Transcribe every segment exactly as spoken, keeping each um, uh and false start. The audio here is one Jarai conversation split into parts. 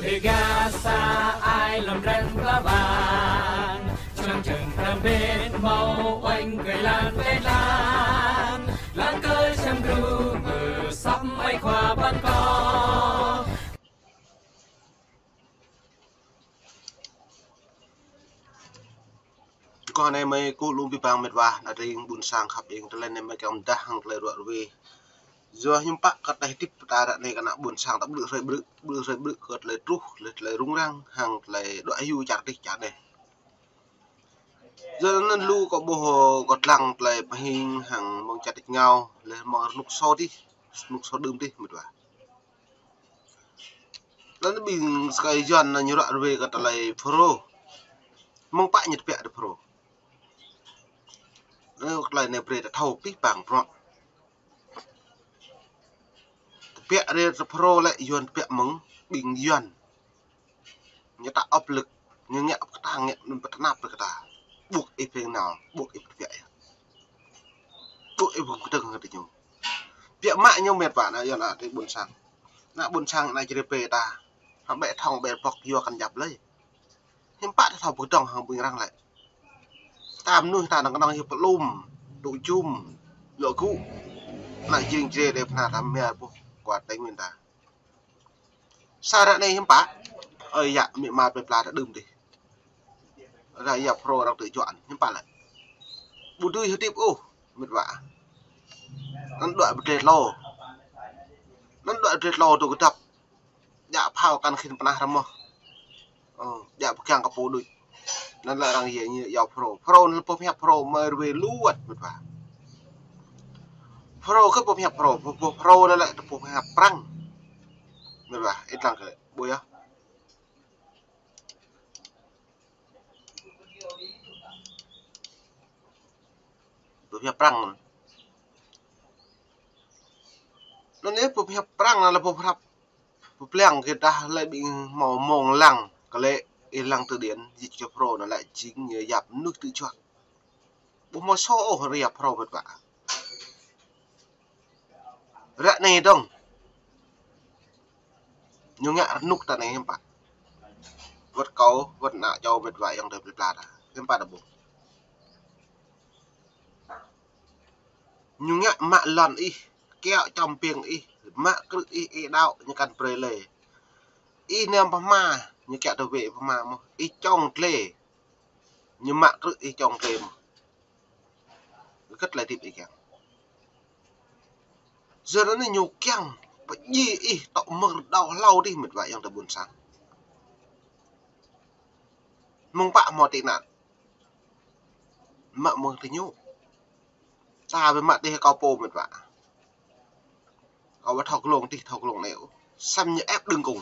Dêgar sa ai lŏm drăng pla ƀang, čơnăng čơng pram ƀĕ hmâo uănh kơi lan ƀĕ lan, lăng kơ čăm gru mơ săp ai khua ƀăn kơ. Kơ anai mơi kơ lŏm pĭ pang mĕt wa, ană tring ƀôn sang khăp ing, tơlơi anai mơi kiăng mdah hăng tơlơi ruă ruê. Yua hiư̆m pă kơ tơlơi hơdip ta ră anai kơ ană ƀôn sang ta ƀrư̆ hrơi ƀrư̆, ƀrư̆ hrơi ƀrư̆ kơ tơlơi truh, lĕ tơlơi rŭng răng, hăng tơlơi đuaĭ hyu čar tih čar anai. Yua anŭn lu kơ ƀuh kơ lăng tơlơi pơhing hăng mơ̆ng čar tih ngao, lĕ mơ̆ng rơnŭk sô tih, rơnŭk sô đưm tih mĕt wa. Lăng ƀing sơkai Yuan ñu ruă ruê kơ tơlơi Phrô. Mơ̆ng pă ñu tơbiă tơ Phrô. Ơ, tơlơi anai brơi ta thâo pĭ pang prŏ. Tơbiă rê tơ Phrô lĕ Yuan tơbiă mơ̆ng ƀing Yuan. Ñu ta áp lực, ñu ngă kơ ta, ngă anŭn pơtơnap kơ ta. Ƀuh ih pơhing nao, ƀuh ih tơbiă yơh. Ƀuh ih ƀuh kơdơ̆ng kơ ñu. Biă mă ñu mĕt wa ană Yuan ană tring ƀôn sang. Ană ƀôn sang ană Jrai pê ta. Hăng ƀĕ thŏng ƀĕ pŏk yua kăn yap lơi. Hiư̆m pă ta thâo pơkơdơ̆ng hăng ƀing arăng lĕ. Ta mơnuih ta năng kơnơ̆ng hiăp pơlum, tŭ jum, lŏ gŭ. Ană jing Jrai đe pơna ta mia ƀuh kơ Tây Nguyên ta. Sa ră anai hiư̆m pă. Ơi yă, amĭ ama plơi pla ta đưm tih. Ră yă Phrô arăng tơjuă hiư̆m pă lĕ. Ƀu dưi hơdip ôh, mĕt wa. Anŭn đuaĭ pơdrĕt lô. Anŭn đuaĭ pơdrĕt lô tŭ kơdăp. Djă phao kăn khĭn pơnah rơmơh. Ơ, djă pơgang kơ pô đôč. Anŭn lĕ arăng yê ñu yua Phrô. Phrô anŭn pơhiăp Phrô mơi ruê luăt mĕt wa. Phrô kơ pơhiăp Phrô, pơhiăp Phrô anŭn lĕ pơhiăp Prăng. Mĕt wa, ih lăng kơ lĕ, ƀuh yơh. Pơhiăp Prăng. Anŭn yơh pơhiăp Prăng anŭn lĕ pơhiăp pơblang kơ dah lĕ ƀing hmâo mơ̆ng lăng, kơ lĕ ih lăng tơđian, jing čô Phrô anŭn lĕ jing ñu yap mơnuih tơjuă. Ƀu hmâo sô ôh ră yă Phrô mĕt wa. Ră anai dơ̆ng. Ñu ngă rơnŭk ta anai hiư̆m pă. Wơ̆t kâo, wơ̆t ană čô mĕt wa ayŏng adơi plơi pla ta. Hiư̆m pă ta ƀuh. Ñu ngă mă lŏn ih, kiaŏ čăm piêng ih, mă krư̆ ih, ih đaŏ ñu kăn brơi lơi. Ih năm pơhma, ñu kiaŏ tơwê pơhma mơ̆n. Ih čŏng tlê, ñu mă krư̆ ih čŏng tlê mơ̆n. Kơ tơlơi hơdip ih kiăng. Yua anŭn ñu kiăng pơdjai ih tŏ mơ̆r đaŏ hlâo dih mĕt wa ayŏng adơi ƀôn sang. Mơ̆ng pă hmâo tị nạn. Mă mơ̆ng tơ ñu. Ta ƀu mă tih kâo pô mĕt wa. Kâo ƀu thâo glông tih thâo glông anai ôh. Samơ̆ ñu ĕp đơ̆ng kông.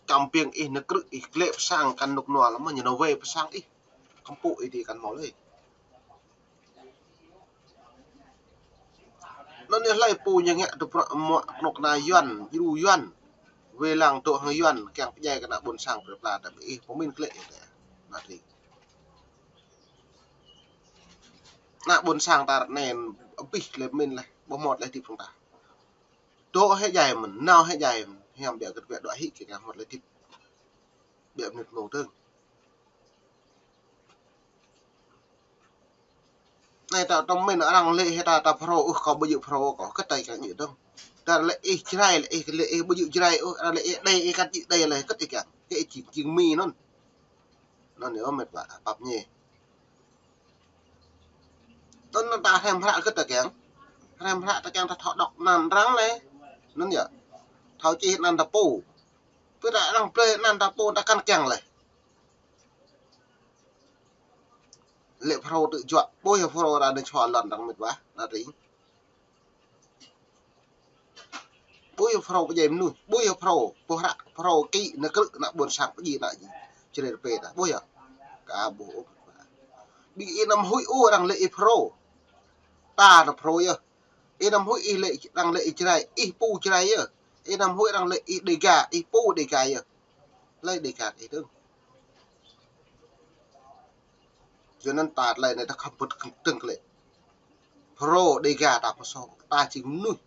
Čăm piêng ih, nao krư̆ ih, glĕ pơ sang kăn rơnŭk rơnua lăm mơ̆ ñu nao wai pơ sang ih. Kăm pŭ ih dih kăn hmâo lơi. Anŭn yơh hlơi pô ñu ngă tơ bruă mă kơnuk kơna Yuan, djru Yuan. Wai lăng dŏ hăng Yuan, kiăng pơdjai kơ ană ƀôn sang plơi pla ta ƀing ih pơmĭn klĕ yơh ta. Ană tring. Ană ƀôn sang ta ră anai abih lĕ pơmĭn leh, ƀu hmâo tơlơi hơdip phung ta. Dŏ hĭ djai mơ̆n, nao hĭ djai mơ̆n, hiam biă kơ tơbiă đuaĭ hĭ kơ hmâo tơlơi hơdip. Biă mơnit mông dơ̆ng. Anai ta, ta pơmĭn arăng lĕ hĭ ta, ta Phrô, ơ, kâo ƀu djơ̆ Phrô, kâo kơt ta kiăng djơ̆ dơ̆ng. Ta lĕ ih Jrai, lĕ ih, lĕ ih ƀu djơ̆ Jrai, ơ, arăng lĕ ih Đê, ih kăt djơ̆ Đê lĕ, kơt ih kiăng. Kơ ih jing, jing Mi anŭn. Anŭn yơh mĕt wa, pap ñe. Anŭn ta hrăm hră kơt ta kiăng. Hrăm hră ta kiăng ta thâo đŏk anăn arăng lĕ. Anŭn yơh. Thâo čih anăn ta pô. Pơ ta arăng brơi anăn ta pô ta kăn kiăng lĕ. Lĕ Phrô tơjuă, ƀuh yơh Phrô arăng nao čua lŏn arăng mĕt wa, ană tring. Ƀuh yơh Phrô pơdjai mơnuih, ƀuh yơh Phrô, ƀuh hră Phrô kĭ nao krư̆ ană ƀôn sang pơdjai ană Jrai pê ta, ƀuh yơh. Ka ƀuh ôh. Ƀing ih năm huĭ ôh arăng lĕ ih Phrô. Ta ană Phrô yơh. Ih năm huĭ ih lĕ arăng lĕ ih Jrai, ih pô Jrai yơh. Ih năm huĭ arăng lĕ ih Đêga, ih pô Đêga yơh. Hlơi Đêga ih dơ̆ng. Yua anŭn ta tơlơi anai ta khŏm pơ̆t kơtơ̆ng klĕ. Phrô Đêga ta pơsô, ta jing mơnuih.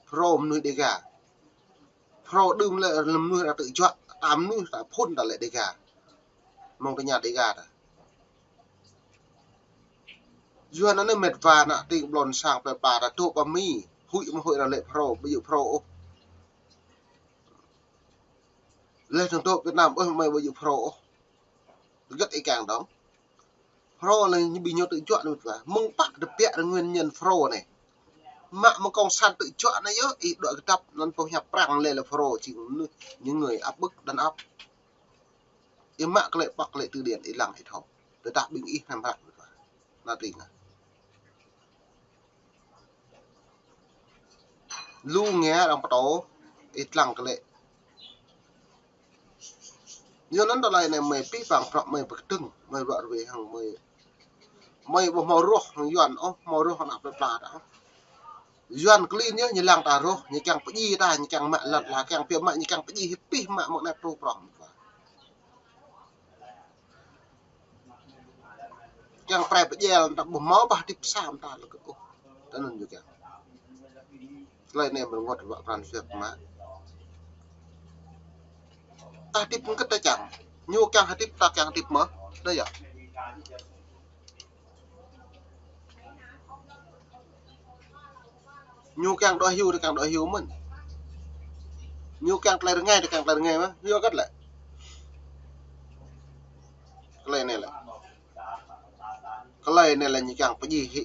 Phrô mơnuih Đêga. Phrâo đưm lĕ lơ̆m mơnuih ta tơjuă, ta mơnuih ta phŭn ta lĕ Dega. Mơ̆ng tơña Dega ta. Yua anŭn anai met wa ană tring ƀlŏn sang plơi pla ta dŏ pơ Mi. Huĭ mơ̆ huĭ ta lĕ Phrâo, ƀu djơ̆ Phrâo ôh. Lĕ tơ̆ng dŏ Việt Nam ôh mơi ƀu djơ̆ Phrâo ôh. Tơgĕt ih kiăng dŏng. Phrâo anai ñu ƀing ñu tơjuă anai met wa. Mơ̆ng pă tơbiă rơnguen ñen Phrâo anai. Mă mơ̆ng kông san tơjuă anai yơh, ih dŏ kơdăp anŭn pô hiăp Prăng lĕ lĕ Phrâo jing ñu, ñu người áp bức đàn áp. Ih mă kơ lĕ pŏk lĕ từ điển ih lăng ih thâo. Tơdah ƀing ih năm ră met wa. Ană tring ah. Lu ngă arăng pơtô, ih lăng kơ lĕ. Yua anŭn tơlơi anai mơi pĭ păng prăk mơi pơkơdơ̆ng, mơi ruă ruê hăng mơi. Mơi ƀu hmâo rŏh hăng Yuan ôh, hmâo rŏh ană plơi pla ta ôh. Yuan klin yơh, ñu lăng ta rŏh, ñu kiăng pơdjai ta, ñu kiăng mă lŏn la, kiăng pioh mă, ñu kiăng pơdjai hĭ pĭ mă mơ̆ng anai truh prŏng. Kiăng prai pơdjai ta ƀu hmâo bah hơdip sa mơta lĕ kơ ôh. Ta anŭn yơh kiăng. Tơlơi anai mơ̆ng rơngot wa pran jua mă. Ta hơdip mơ̆ng kơ ta čang. Ñu kiăng hơdip ta kiăng hơdip mơ̆. Anai yơh. Ñu kiăng dŏ hyu, ta kiăng dŏ hyu mơ̆n. Ñu kiăng tơlơi rơngai, ta kiăng tơlơi rơngai mơ̆. Hyu kơt lĕ. Tơlơi anai lĕ. Tơlơi anai lĕ ñu kiăng pơdjai hĭ.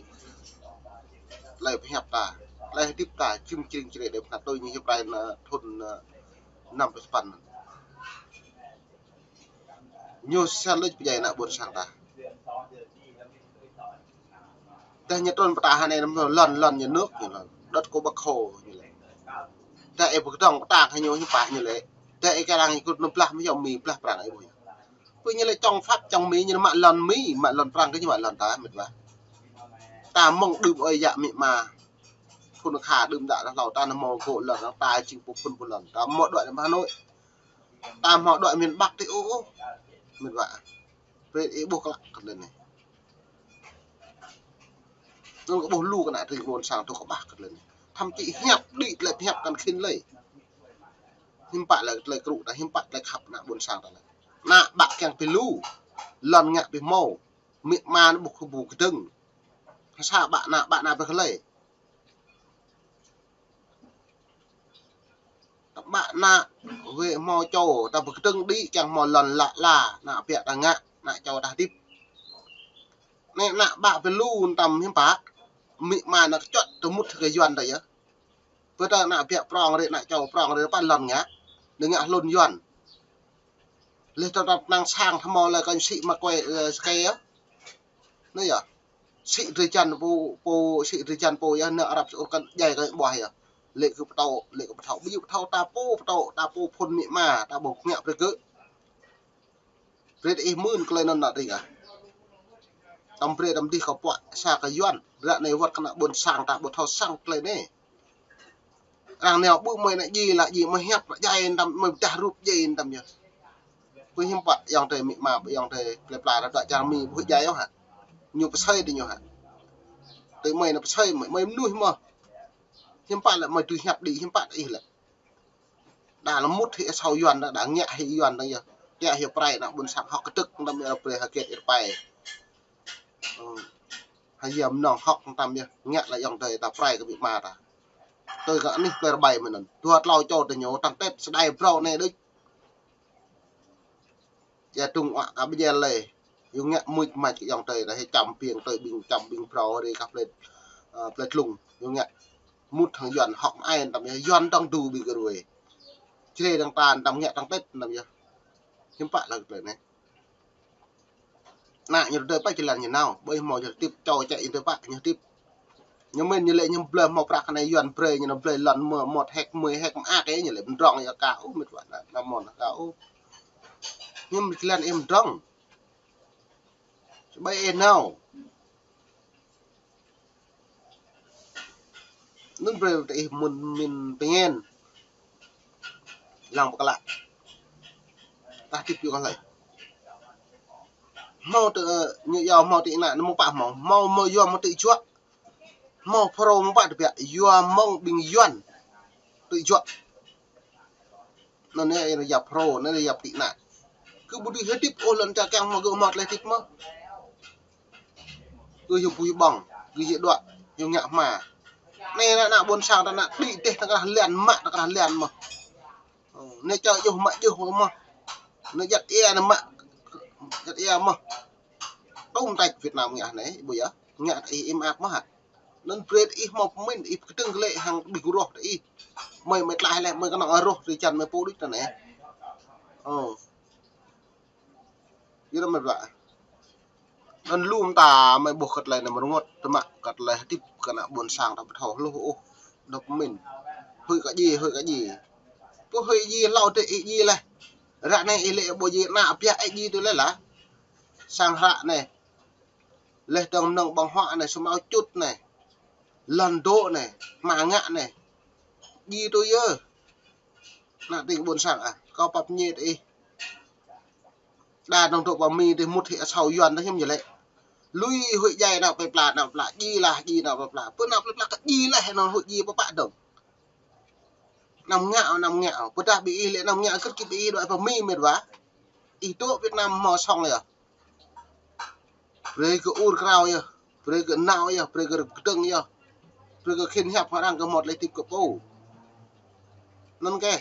Tơlơi pơhiăp ta. Tơlơi hơdip ta, jum jring jrê đe pơnăt tui ñu hiăp rai anŭn thun, ơ, năm pơpăn. Ñu sel lĕ pơdjai ană ƀôn sang ta. Tơdah ñu trŭn pơtă hơnai năm lŏn, lŏn nhà nước ñu lŏn. Đất của Bác Hồ ñu lĕ. Tơdah ih pơkơdơ̆ng pơtă hăng ñu hiư̆m pă ñu lĕ. Tơdah ih kơ arăng ñu kơnŭk nŭn blah mơ̆ yơh Mi blah Prăng ih ƀuh yơh. Pơ ñu lĕ čŏng Pháp čŏng Mi ñu mă lŏn Mi, mă lŏn Prăng kơ ñu mă lŏn ta met wa. Ta mơ̆ng đưm ơi yă amĭ ama. Phŭn kha đưm đă ta hlâo ta nao hmâo gŏ lŏn ta jing pô phŭn pô lŏn. Ta hmâo dŏ anai Hà Nội. Ta hmâo dŏ miền Bắc tih ôh. Met wa. Brơi ih ƀuh klă kơ tơlơi anai. Anŭn kơ ƀuh lu kơ ană tring ƀôn sang tŭ kơƀah kơ tơlơi anai. Thậm chí hiăp đĭ tơlơi hiăp kăn khĭn lơi. Hiư̆m pă lĕ tơlơi krŭ ta, hiư̆m pă tơlơi khăp ană ƀôn sang ta lĕ. Ană ƀă kiăng pĭ lu. Lŏn ngă pĭ hmâo. Amĭ ama anŭn ƀuh kơ ƀu kơdơ̆ng. Sa ƀă ană, ƀă ană brơi kơ lơi. Ta ƀă ană, wơ̆t hmâo čô, ta pơkơdơ̆ng đĭ, kiăng hmâo lŏn lă la, ană biă ta ngă, ană čô ta hơdip. Anai ană ƀă pĭ lu tăm hiư̆m pă, amĭ ama ană kơčŏt, tơ mŭt kơ Yuan ta yơh. Pơ ta ană biă prŏng rê, ană čô prŏng rê, pă lŏn ngă, đe ngă hlŭn Yuan. Leh ta tơnăng sang tơhmâo lĕ kơ sĭ mă kuai, ơ, skai yơh. Anai yơh. Sĭ drơi jăn pô, pô, sĭ drơi jăn pô yơh, ană Arab Saudi kăn djai kơ ƀuah yơh. Lĕ kơ pơtô, lĕ kơ pơthâo. Ƀu djơ̆ pơthâo ta pô, pơtô, ta pô phŭn amĭ ama, ta ƀu ngă brơi kơ. Brơi ih mưn tơlơi anŭn ană tring ah. Tăm brơi tăm dih kơ puă sa kơ Yuan. Ră anai wơ̆t kơ ană ƀôn sang ta ƀu thâo sang tơlơi anai. Arăng nao ƀu mơi ană djai lă djai, mơi hiăp lă djai tăm, mơi pơdah rup djai tăm yơh. Pơ hiư̆m pă ayŏng adơi amĭ ama, ayŏng adơi plơi pla ta dŏ čar Mi ƀu djai ôh hă. Ñu pơsơi tơ ñu hă. Tơ mơi anai pơsơi mơi, mơi mơnuih mơ̆. Hiư̆m pă lĕ mơi tui hiăp đĭ, hiư̆m pă tơ ih lĕ. Đa lơmŭt hĭ asâo Yuan, đa ngă hĭ Yuan tơ yơh. Kiăng hĭ prai ană ƀôn sang hŏk kơdơ̆k tăm yơh brơi hơget ih pơpai. Ơ, hơyăm nong hŏk tăm yơh, ngă lĕ ayŏng adơi ta prai kơ amĭ ama ta. Tui kơ anih plơi rơbai mơ̆n anŭn. Dua tlâo čô tơ ñu tăng Tết sơdai brâo anai đôč. Ia trung ua kơ ƀơi lĕ. Yua ngă muč mač kơ ayŏng adơi ta hĭ čăm ƀing tui ƀing čăm ƀing brâo rê kơ plơi, ơ, plơi tlung. Yua ngă mŭt hăng Yuan hŏk ai tăm yơh, Yuan dŏng du ƀing kơ ruai. Črê dŏng tan tăm ngă tăng Tết tăm yơh. Hiư̆m pă lĕ tơlơi anai. Ană ñu tơdơi pă jơlan ñu nao, ƀơi hmâo ñu hơdip, čô čĕ ñu tơdơi pă ñu hơdip. Ñu mĭn ñu lĕ ñu blơi hmâo prăk anai Yuan brơi ñu nao blơi lŏn mơ̆ một héc, mười héc mơak ih ñu lĕ mdrŏng yơh ka ôh met wa ană mơ̆n ka ôh. Ñu mĭn jơlan ih mdrŏng. Ƀơi ih nao. Anŭn brơi tơ ih mŭn min pơñen. Lăng pơklă. Ta hơdip yua kơ hlơi. Hmâo tơ, ơ, ñu yua hmâo tơ ană, anŭn mơ̆ng pă hmâo. Hmâo, hmâo yua mơ̆ng tơjuă. Hmâo phrâo mơ̆ng pă tơbiă. Yua mơ̆ng ƀing Yuan. Tơjuă. Anŭn anai yap Phrô, anŭn anai yap tị nạn. Kơ ƀu dưi hơdip ôh lŏn čar kiăng mơ̆, gơ̆ mơ̆ tơlơi hơdip mơ̆. Gơ̆ yua bui ƀơ̆ng, gơ̆ yua đuaĭ, yua ngă hma. Anai ană, ană ƀôn sang ta ană đĭ dêh tơkrah lăn mă, tơkrah lăn mơ̆. Ơ, anai čơ djuh mă djuh mơ̆. Anai djăt ia anai mă, djăt ia mơ̆. Tŭm tač Việt Nam ngă anai, ƀu yơh, ngă tơ ih im ap mơ̆ hă. Anŭn brơi tơ ih hmâo pơmĭn, ih pơkơdơ̆ng glaĭ hăng ƀing gơroh tơ ih. Mơi, mơi tlaih laih, mơi kơnơ̆ng arôh, rơjan mơi pô đôč tơ anai. Ơ. Yua anŭn mơ̆ ƀă. Anŭn lŏm ta mơi ƀuh kơ tơlơi anai mơ̆ rơngot, tơma kơ tơlơi hơdip kơ ană ƀôn sang ta ƀu thâo hluh ôh. Dŏ pơmĭn. Hơi kơ djai, hơi kơ djai. Pô hơi djai hlâo tơ ih djai laih. Ră anai ih lĕ ƀu djai ană biă ih djai tui laih lah. Sang hră anai. Laih dơ̆ng mơnơ̆ng ƀơ̆ng huă anai, samơ̆ čut anai. Lŏn dŏ anai, hma ngă anai. Djai tui yơh. Ană tring ƀôn sang ah, kâo pap ñĕt ih. Đa nong dŏ pơ Mi tơ mŭt hĭ asâo Yuan tơ hiư̆m yơh lĕ. Lui huĭ djai ană plơi pla, ană plơi pla, djai lah, djai ană plơi pla. Pơ ană plơi pla kơ djai lah, anŭn huĭ djai pơpă dơ̆ng. Anăm ngă, anăm ngă. Pơdah ƀing ih lĕ anăm ngă, kơ kĭ ƀing ih đuaĭ pơ Mi mĕt wa. Ih dŏ Việt Nam hmâo sŏng yơh. Brơi kơ ur krao yơh, brơi kơ nao yơh, brơi kơ kơdơ̆ng yơh, brơi kơ khĭn hiăp hơrăng kơ mơ̆ tơlơi hơdip kơ pô. Anŭn kơ.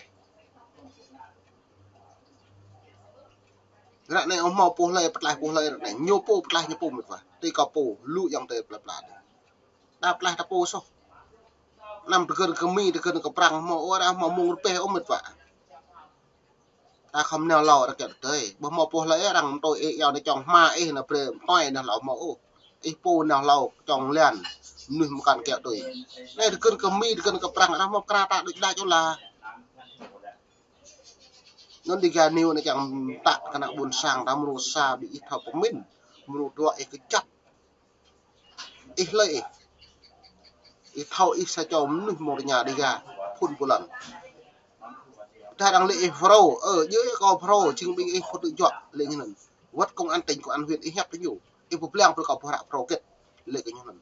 Ră anai ôh hmâo pô hlơi pơtlaih pô hlơi ră anai. Ñu pô pơtlaih ñu pô mĕt wa. Tui kơ pô, lu ayŏng adơi plơi pla. Đa pơtlaih ta pô soh. Anăm tơgơ̆n kơ Mi, tơgơ̆n kơ Prăng hmâo ôh, arăng hmâo mơ̆ng rơbeh ôh mĕt wa. Ta khŏm nao hlâo arăng kiăng tơdơi. Ƀu hmâo pô hlơi arăng mơtô ih iâu anai čong hma ih anai brơi mơtoi nao hlâo hmâo ôh. Ih pô nao hlâo čong lăn. Mơnuih mơkăn kiăng tui. Anai tơgơ̆n kơ Mi, tơgơ̆n kơ Prăng arăng hmâo pơkra ta đôč đač ôh lah. Anŭn Dega News anai kiăng mơtă kơ ană ƀôn sang ta mrô sa ƀing ih thâo pơmĭn. Mrô dua ih kơjăp. Ih hlơi ih. Ih thâo ih sa čô mơnuih mơ̆ng tơña Dega phŭn pơlăn. Tơdah arăng lĕ ih Phrô, ơ, djơ̆ ih kơ Phrô, jing ƀing ih phŭn tŭ juă, lĕ ñu anŭn. Wơ̆t công an tỉnh, công an huyện ih hiăp tơ ñu. Ih pơblang brơi kơ pơhră Phrô kĕt, lĕ kơ ñu anŭn.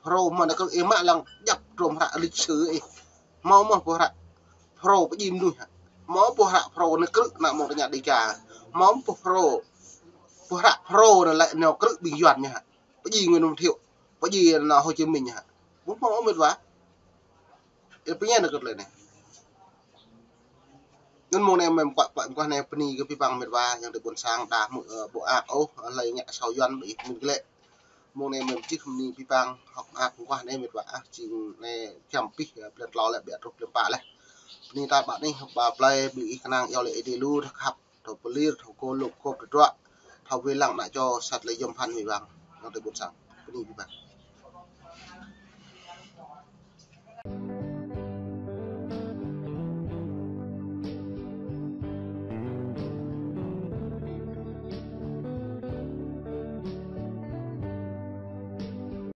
Phrô mơ̆ anai kơ ih mă lăng djăp trôm hră lịch sử ih. Hmâo mơ̆ pơhră Phrô pơdjai mơnuih hă. Hmâo pơhră Phrô anai krư̆ ană mơ̆ng tơña Dega. Hmâo pơhră Phrô, pơhră Phrô anai lĕ nao krư̆ ƀing Yuan ñu hă. Pơdjai Nguyễn Văn Thiệu, pơdjai ană Hồ Chí Minh hă. Ƀu hmâo mĕt wa. Ih pơñen kơ tơlơi anai. Anŭn mơ̆ng anai mơ̆ mơguah, mơguah anai bơni kơ abih bang mĕt wa ayŏng adơi ƀôn sang đa hmư̆, ơ, ƀu ak ôh, hlơi ngă asâo Yuan ƀing ih pơmĭn glaĭ. Mơ̆ng anai mơ̆ čih bơni abih bang hŏk mơak mơguah anai mĕt wa ah, jing anai jam abih, ơ, blan klâo lĕ ƀiă truh blan pă laih. Bơni ta ƀă anih, ba plơi ƀing ih kơnang iâu laĭ Ơi Adai lu, thâo khăp, thâo pơlir, thâo kơ lŏk kŏp tơdruă, thâo wai lăng ană čô sat lĕ yom phan mĕt wa ayŏng adơi ƀôn sang. Bơni abih bang.